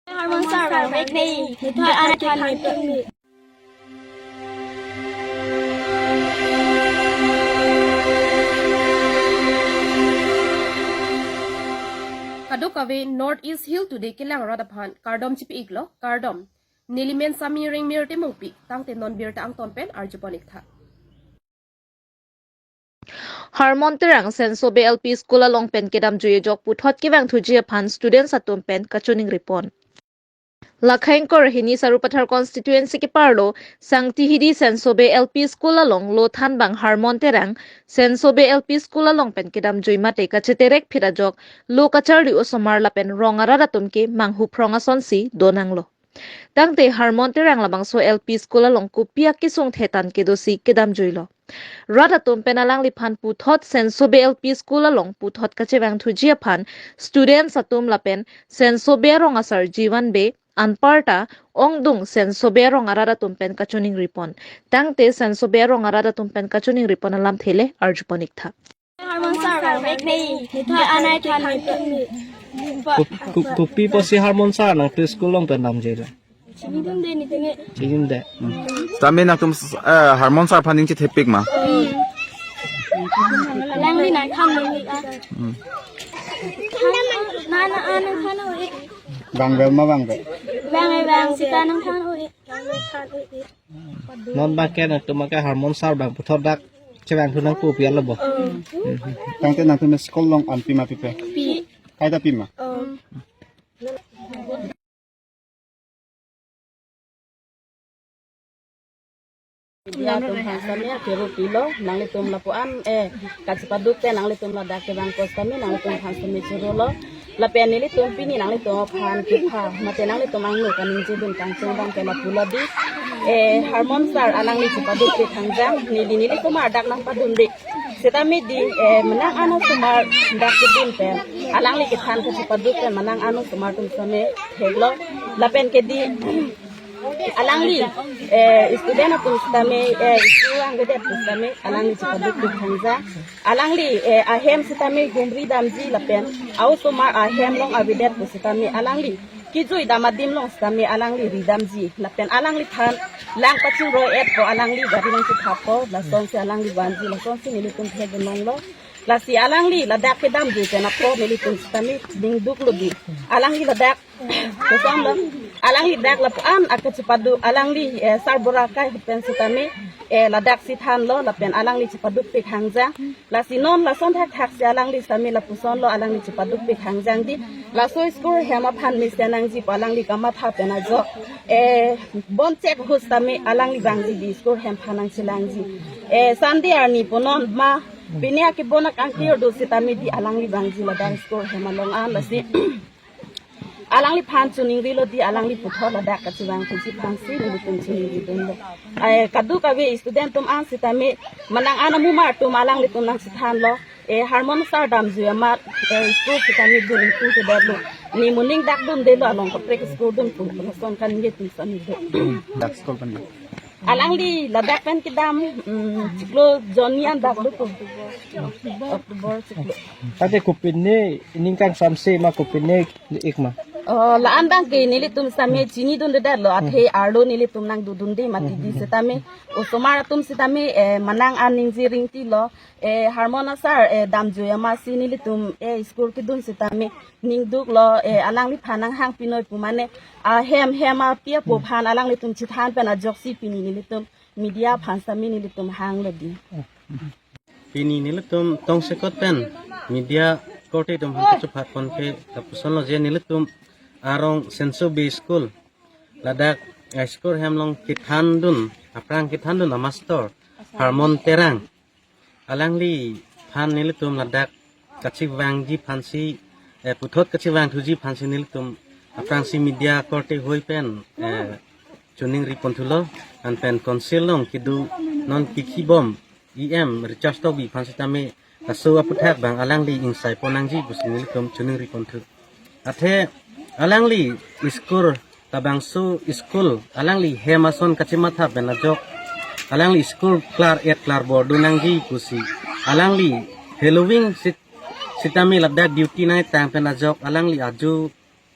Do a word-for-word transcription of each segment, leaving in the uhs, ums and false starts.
Harmon sir, bang bek nei, nitha anak khan ni. Kadokave North East Hill Today kelang arat aphan kardom chipi-iklo, kardom. Neli men Sami Ringmir Timungpi, tangte non birta angton pen arjupon-iktha. Harmon Terang Sensobe L P School along pen kedamjui ajok puthot kevangthuji aphan students atum pen kachiningri pon. Lakha ingkoi ra hini Sarupathar constituency keparlo Sangtihidi Sensobe L P School along lo thanbang Harmon Terang Sensobe L P School along pen kedamjui mate kacheterek phit ajok lo kacharli osomar lapen rong arat atum ke manghu phrong asonsi donanglo. Tangte Harmon Terang labangso L P School along kopi akesung thetan kedosi kedamjuilo. Rat atum pen alangliphan puthot Sensobe L P School along puthot kachevangthuji aphan students atum lapen Sensobe arong asar Jiwan Bey anparta ongdung Sensobe arong arat atum pen kachiningri pon. Tangte Sensobe arong arat atum pen kachiningri pon alamthe le arjupon-iktha. Harmon sir, bang bek nei, nitha anak khan ni. Ko-, ko-, kopi pusi Harmon sir nangtum school along pen damjuilo? Chinidunde nitinge. Chinidunde. Hmm. Setame nangtum, eh, Harmon sir aphan ning chethepik ma? Hmm. Alangli nangkhan ni, ah. Hmm. Khan, na, na, ah, nangkhan o, eh. Bang bel ma bang bel? Bang, eh, bang, sita nangkhan o, eh. Non bang ke nangtum ke Harmon sir bang puthot dak chevangthu nangpo pi alo bo? Hmm. Tangte nangtum school along an pi ma pipe? Pi. Kaita pi ma? Hmm. Nanglitum aphan setame kero pilo, nanglitum lapu-an, eh, kachepaduk te nanglitum ladak kevang ko setame nanglitum aphan setame chorolo. Lapen nelitum pini nanglitum aphan kepha, mate nanglitum angno kaningjedun kangtung abang ke lapu lo di. Eh, Harmon sir alangli chepadukpik hangjang, neli nelitum ardak nangpadunde. Setame di, eh, menang anosomar dak kedun pen alangli kethan kachepaduk pen menang anosomar atum setame theklo. Lapen ke di, alangli, eh, student atum setame, eh, school angvedet pu setame alangli chepadukpik hangjang. Alangli, eh, ahem setame humri damji lapen a-osomar ahem along avedet pu setame alangli kejui dam adim along setame alangli ri damji. Lapen alangliphan lang pachingroi-et ko alangli gari nangchethap ko, lasonsi alangli vanji, lasonsi nelitum thekdun longlo. Lasi alangli ladak kedamjui pen apot nelitum setame ningduklo di. Alangli ladak kosonlo. Alangli dak lapu-an akachepaduk alangli, eh, sarbura kai pen setame, eh, ladak si thanlo lapen alangli chepadukpik hangjang. Lasi non lason thakthak si alangli setame lapusonlo alangli chepadukpik hangjang di. Laso school hem aphan mesen nangji pu alangli kamatha pen ajok, eh, bon chek hu setame alangli vangji di school hem aphan nangchelangji. Eh, Sunday arni pu non ma pini akebon akangkir do setame di alangli vangji ladak school hem along an lasi. Alangliphan chiningrilo di alangli puthot ladak kachevangthuji aphansi nelitum chiningridunlo. Eh, kadokave student atum an setame menang an amumar atum alanglitum nangchethanlo. Eh, Harmon sir damjui amat, eh, school setame dun ingtung kedetlo. Ne moning dak dundelo along kaprek school dun pu lason kaningje tum setame do. Dak school pen. Alangli ladak pen kedam, mm, chiklo June an dak lo pu. October chiklo. Ate kopine ningkangsamse ma kopine ik ma? Oh, la-an abang ke nelitum setame chinidundedetlo, athe arlo nelitum nangdodunde mati di setame. Osomar atum setame, eh, menang an ningje ringtilo, eh, Harmon asar, eh, damjui amatsi nelitum, eh, school kedun setame ningduklo, eh, alangliphan nanghangpinoi pu mane, ahem hem api apo aphan alanglitum chethan pen ajoksi pini nelitum media aphan setame nelitum hanglo di. Pini nelitum tongsekot pen media korte atum aphan kachephat ponke kapusonlo je nelitum arong Sensobe school ladak, eh, school hem along kethandun, aphrang kethandun amaster Harmon Terang. Alangliphan nelitum ladak kachevangji aphansi, eh, puthot kachevangthuji aphansi nelitum aphrangsi media korte hoi pen, eh, chiningri ponthulo, anpen council along kedo non kikhibom E M Richard Tokbi aphan setame laso aphuthak abang alangli ingsai pon nangji pusi nelitum chiningri ponthu. Athe alangli school labangso school alangli hem ason kachematha pen ajok alangli school klar-et klarbor do nangji pusi alangli heloving sit-, setame ladak duty nangtang pen ajok alangli ajo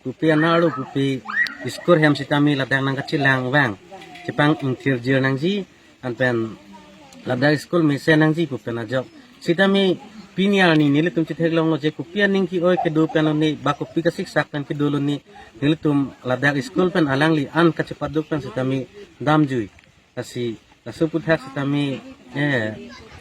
Kopi anerlo pupe school hem sitame ladak nangkachelang vang chepang ingthirjir nangji, anpen ladak school mesen nangji pu pen ajok. Sitame pini arni nelitum chetheklonglo je kopi aning ke-oi kedo pen lone ba kopi kasiksak pen kedo lone, nelitum ladak school pen alangli an kachepaduk pen sitame damjui. Lasi laso aputhak sitame, eh,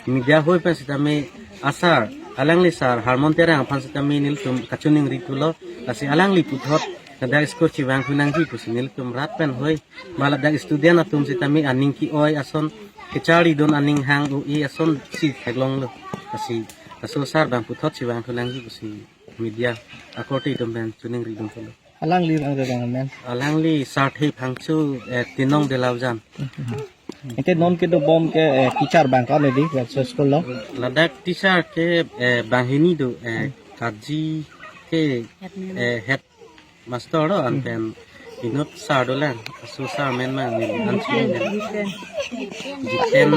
media hoi pen sitame asar, alangli sar Harmon Terang aphan sitame nelitum kachiningri thulo. Lasi alangli puthot ladak school chevang thu nangji pusi nelitum rat pen hoi, ba ladak student atum sitame aning ke-oi ason, kecharlidun aning hang-o-e ason si theklonglo. Lasi laso sar abang puthot chevang thu nangji pusi media akorte atum pen chiningridun thulo. Alangli bang de bang men. Alangli Sarthe Phangcho, eh, Tinong Delaujan. Anke non kedobom ke, eh, teacher bang ko-an di, laso school along? Ladak teacher ke, eh, banghini do, eh, Karji ke, eh, head master do, anpen inut sar dolang, aso sar amen mang neli an chini. Jiten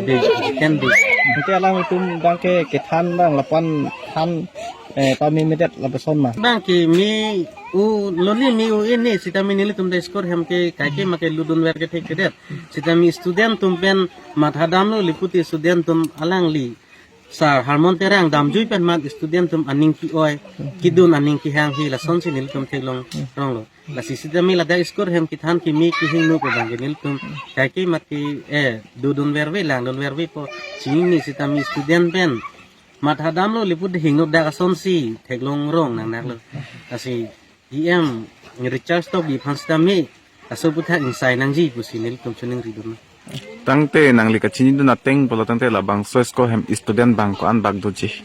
Bey, Jiten Bey. Anke alangtum bang ke kethan bang lapu-an than, eh, pame medet lapuson ma? Bang ke me-o lone me-o-e ne, sitame nelitum ta school hem ke kaike ma kelutdunver kethekthedet. Sitame student atum pen mathadamlo, lapulote student atum alangli sar Harmon Terang damjui pen mat student atum aning ke-oi, kedun aning kehang he lasonsi nelitum theklongronglo. Lasi sitame ladak school hem kethan keme kehingno pu bang ke nelitum kaike mat ke, eh, dodunverve, langdunverve pu chinine, sitame student pen mathadamlo, lapulote hingno dak asonsi theklongrong nangnaklo. Lasi E M Richard Tokbi aphan sitame laso aputhak ingsai nangji pusi nelitum chiningridun. Tangte nangli kachinidun ateng pulo tangte labangso school hem student bang ko-an bak doji?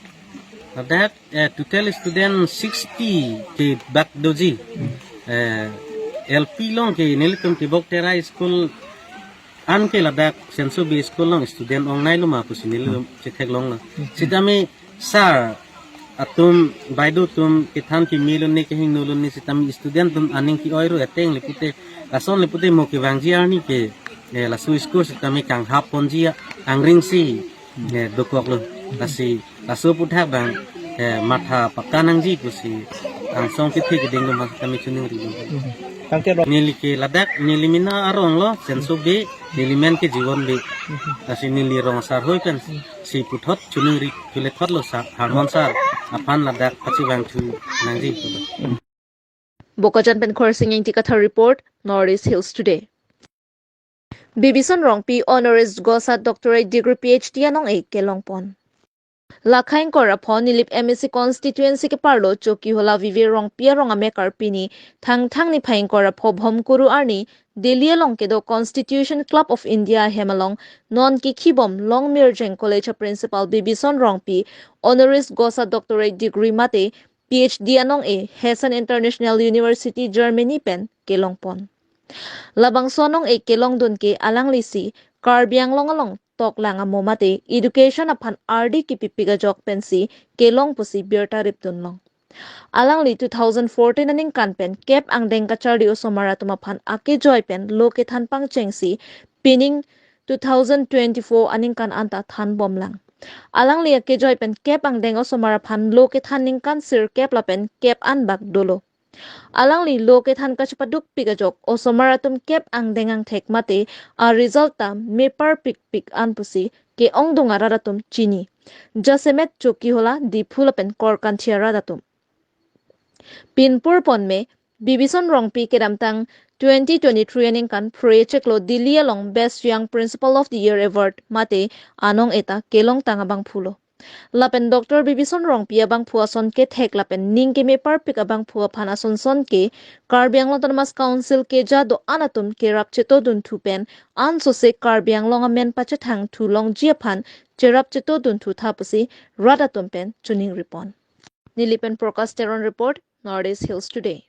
Ladak, eh, total student sixty ke bak doji. Eh, L P along ke nelitum Tibok Tera school an ke ladak Senso Bey school along student ongnailo ma pusi nelitum chetheklonglo. Sitame sar atum, baido atum kethan keme lone, kehingno lone, sitame student atum aning ke-oi ro ateng lapulote, lason lapulote mo kevangji arni ke, eh, laso school sitame kanghap ponji angring si, eh, dokoklo. Lasi laso aputhak bang, eh, matha pakka nangji pusi angsong kethe keding atum aphan sitame chiningridun. Tangte ro- Neli ke ladak, neli mina arong lo, Senso Bey, neli men ke Jiwon Bey. Lasi neli rong asar hoi pen si puthot chiningri thule thotlo sar, Harmon sar aphan ladak pachevang thu nangji pulo. Bokajan pen Khorsing Ingti Kathar report, North East Hills Today. Bibison Rongpi honoris causa doctorate degree P H D anong-e kelongpon. Lakha ingkoi ra pho Nilip M A C constituency keparlo Chokihola Vive Rongpi arong amek arpini Thangthang niphai ingkoi ra pho Bhomkuru arni Delhi along kedo Constitution Club of India ahem along non kekhibom Longmirjeng College a Principal Bibison Rongpi honoris causa doctorate degree mate P H D anong-e Hessen International University Germany pen kelongpon. Labangso anong-e kelongdun ke alanglisi Karbi Anglong along toklang amo mate education aphan ardi kipipik ajok pensi kelong pusi birta ripdunlong. Alangli two thousand fourteen aningkan pen kep angdeng kacharli osomar atum aphan akejoi pen lo kethan pangchengsi pining two thousand twenty-four aningkan anta thanbomlang. Alangli akejoi pen kep angdeng osomar aphan lo kethan ningkan sirkep lapen kep an bak dolo. Alangli lo kethan kachepadukpik ajok osomar atum kep angdeng angthek mate a result ta meparpikpik an pusi ke-ongdung arat atum chini. Jasemet Chokihola, Diphu lapen Korkanthi arat atum. Pinpur ponme, Bibison Rongpi kedamtang twenty twenty-three aningkan phre chiklo Delhi along Best Young Principal of the Year Award mate anong-e ta kelongtang abangphulo. Lapen Doctor Bibison Rongpi abangphu ason kethek lapen ning kemeparpik abangphu aphan asonson ke Karbi Anglong Autonomous Council keja do-an atum kerap chetodunthu pen ansose Karbi Anglong amen pachethangthu longji aphan cherap chetodunthu tha pusi rat atum pen chiningripon. Nilip pen Prakash Teron report, North East Hills Today.